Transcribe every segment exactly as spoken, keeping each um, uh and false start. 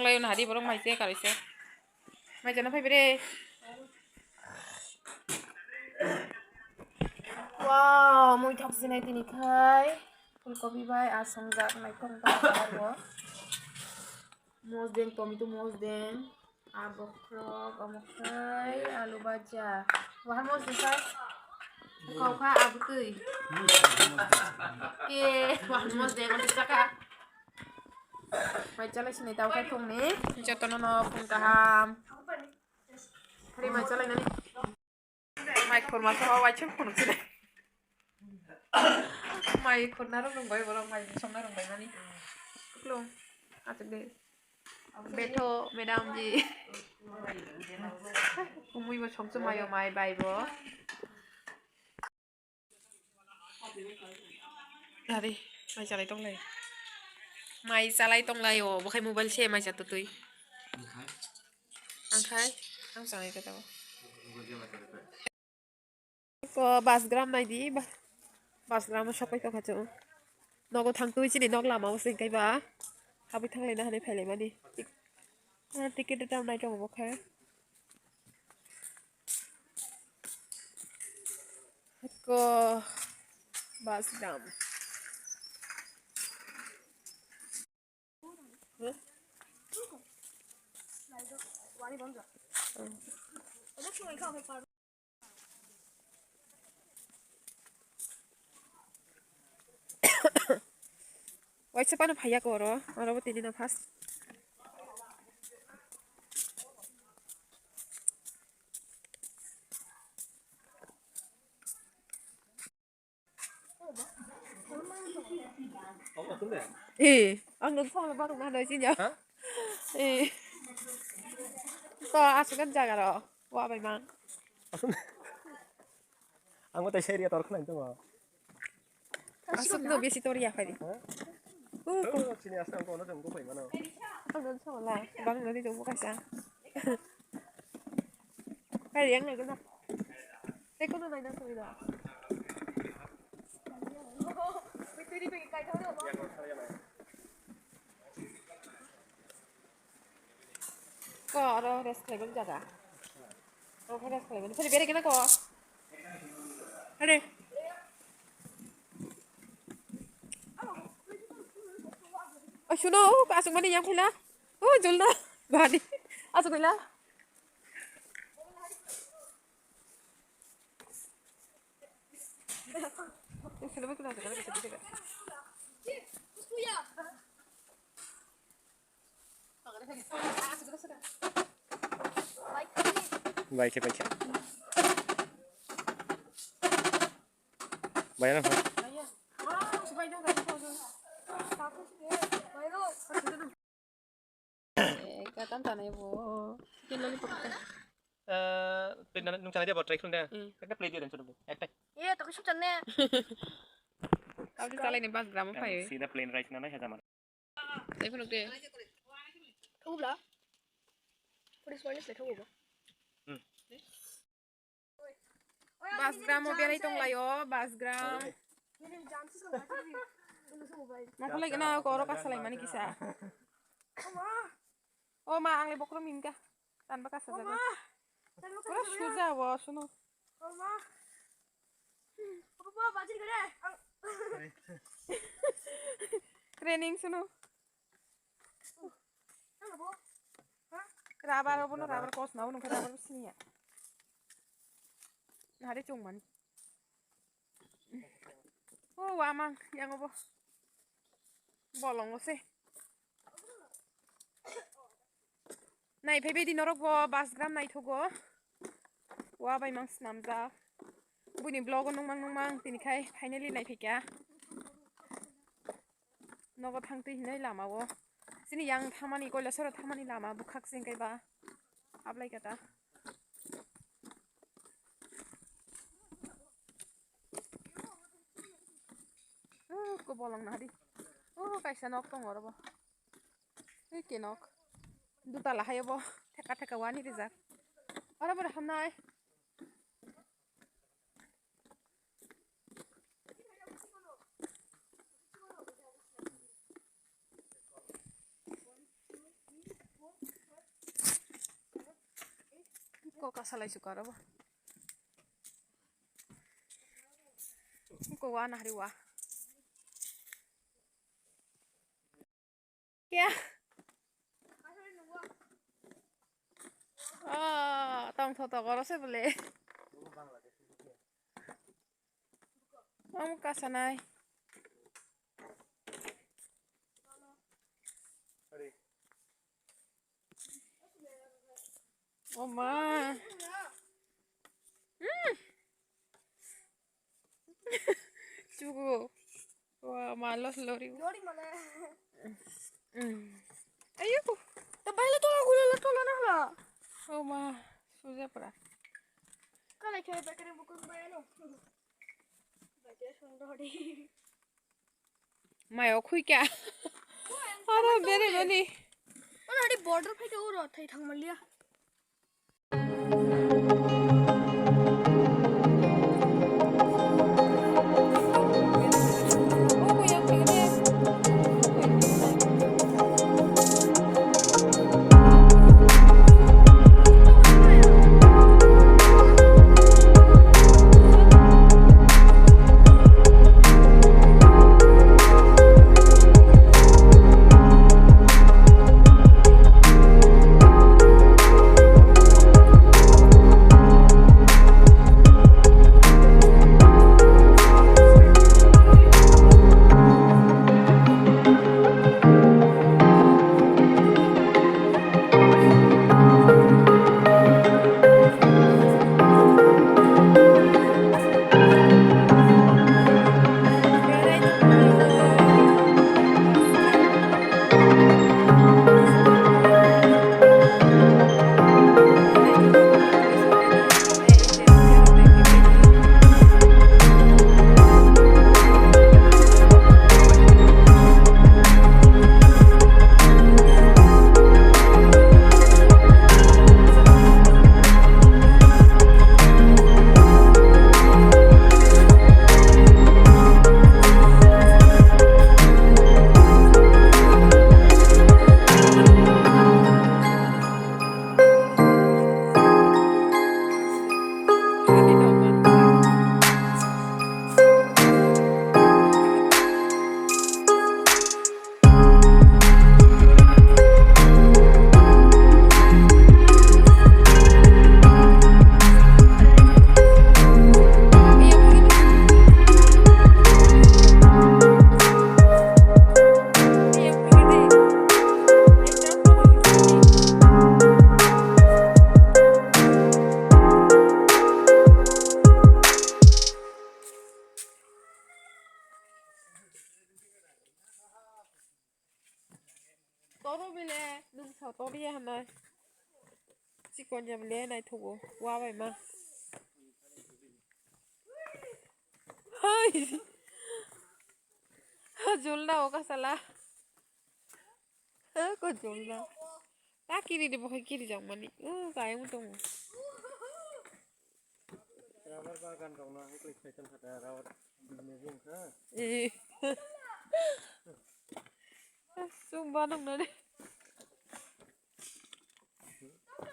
Payo na hari borok mai se karoi se. Mai jana phai bere. Wow, mui thok sinai tini khai. Phulkobi bai asongjak nai thok thok bo. Mosdeng, tomato mosdeng. Abokrok, omokhai, alu baja. Wahar mosdeng khai. Kau kha abutui. Ke, wahar mosdeng, omokhai saka. Mai chalai sini tau khai phung ni. Jotono no phung kaham. Hari mai chalai nani. Mai khurma soho waithok phunuk sini. Mai khurna rok rung bai borok mai songna rung bai mani. Kuklung. Atuk de. Betho madam ji. Kumui bo songsu mayo mai bai bo. Dari, mai chalai tonglai. Mai chalai tonglai o, bokhai mobile se mai chatutui. Angkhai, ang chalai kata. Ko bus gram nai di, ba-, bus gram o sokoi tongkha chwng. Nogo thangtwi chini nok lama o se hwnkhe ba. Habwi thanglai na hinwi phailai mani. Tik-, ah, ticket da tam nai tongo bokhai. Ko bus dam. Waisa pano phaiya ko oro, oro bo tini no first. Eh, ang nung sama baru mana sih ya? Eh, to asukan jaga ro, wa bai mang. Ang tai seri ator khna itu. Asuk no besi tori ya phai. Hah? Uh, ko. Oh, sini asam ko na jong ko phai mano. Ang don so la, bang no di jong ko kaisa. Phai yang na gana. Te ko no nai na so ida. Ko oro rest khlaibai jaga. Oro khe rest khlaibai. Phai bere kena ko. Are. Oh, suno, oh, asuk mani yang phila. Oh, julna. Badi. Asuk phila. Bai khe, bai khe. Bai, ano. Eh, katan tanai bo. Chicken lollipop ta. Eh, plate na, nung chanai dia bo try khulung de. Hmm. Ekta plate dia dan sudu. Ekta. Iya, tapi sudah ne. Tapi chalai ni bus gram phai. Sida plain rice na nai haja man. Tei phunuk de. Thubla. Puri swani se thubo. Hmm. Bus gram o berai tong lai o, bus gram. Nakolai gana ko oro kasalai mani kisa. O ma, ang le bokhorok minka. Tanba kasa jago. Pura suja o, suno. Training suno. Rubber obo no rubber kos na, obo nungkha rubber siniya. Nahari chungmani. O wamang yang obo. Bolongo se. Nai phai bedi norok bo bus gram naithogo. Wa bai mang swnamjak. Buini vlog o nungmang nungmang tini khai finally nai phaikha. Nogo thangtwi hinwi lama o. Chini yang thamani, Koilasoro thamani lama bwkhak se hwnkhe ba. Ablai kata. Uh, ko bolong nahari. Uh, kaisa nok tongo oro bo. Ui ke nok. Dutala hai obo. Theka theka wani rijak. Oro bo hamnai. Kasalai suka robo. Ko wa nahri wa. Kya? Ah, tong thoto koro se bole. Tong kasanai. Oh ma. Hmm. Chugo. Wa ma los lori. Lori male. Hmm. Ayo. To baila to gulo lo to lo na la. Oh ma. Suja pra. Kala khe bekare bukun bailo. Baje sundori. Mai o khui kya? Aro bere mani. Oro hari border phai khe uro thai thang malia. Toro bile nung sa toriya hanai. Chikon ya bile nai thugo. Wa bai ma. Hai. Ha, julna o kasala. Ha, ko julna. Ta kiri de bokhai kiri jang mani. Uh, kaya mu tongo. Rubber bagan rok no hiklai khlai tong kha da, rubber business wng kha. Eh. Chwng banang nani.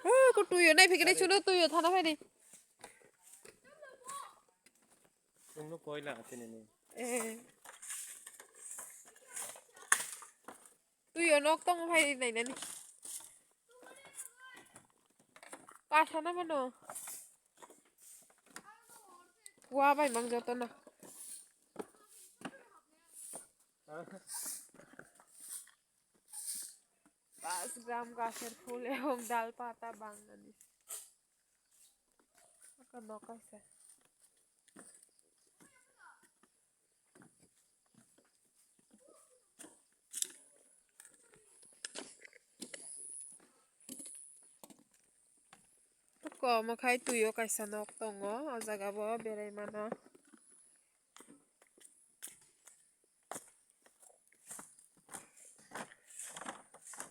Oh, ko tuyo nai phikri chuno tuyo thana phai di. Chwng no koila tini ni. Eh. Twi o nok tong phai nainani. Kasa na mano. Wa bai mang joto no. Pas gram gaser phul ebong dal pata bang nani. Aka nok kaisa. Kom khai twi o kaisa nok tongo, o jaga bo berai mano.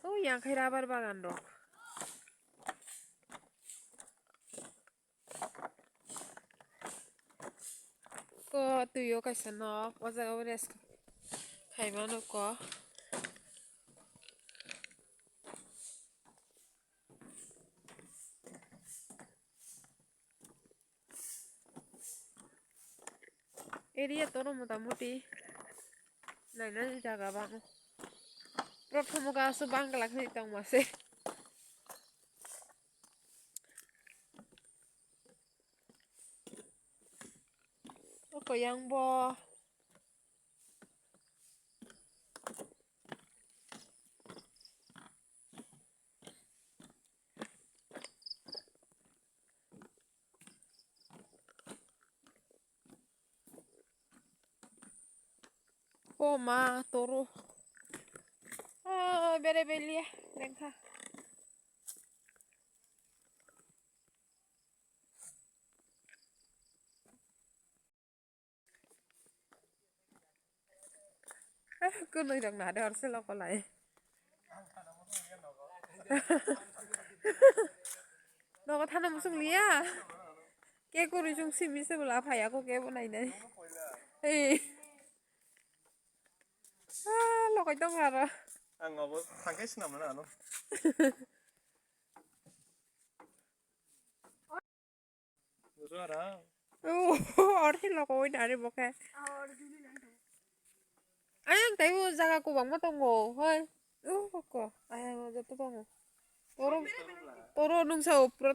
O yang khai rubber bagan rok. Ko twi o kaisa nok, o jaga o rest khai mano ko. Area toro motamuti nainani jaga bang. Prothomo gaso bangla khani tongma se. Oko yang bo. O ma toro. Ah, bere belia lengkha. Kunui rok nade orse lokolai. Nogo thana musung liya. Ke kuri sung simi se bela phaya ko ke bo nai nai. Ei. Ah, lokai tong aro. Ang obo thangkai sinam na ano. Bujo ara. Oh, orsi logo oi nare boke. Ayang tai o jaga kubangma tongo, hoi. Oh, ko. Ayang joto tongo. Toro, toro nungsa upro.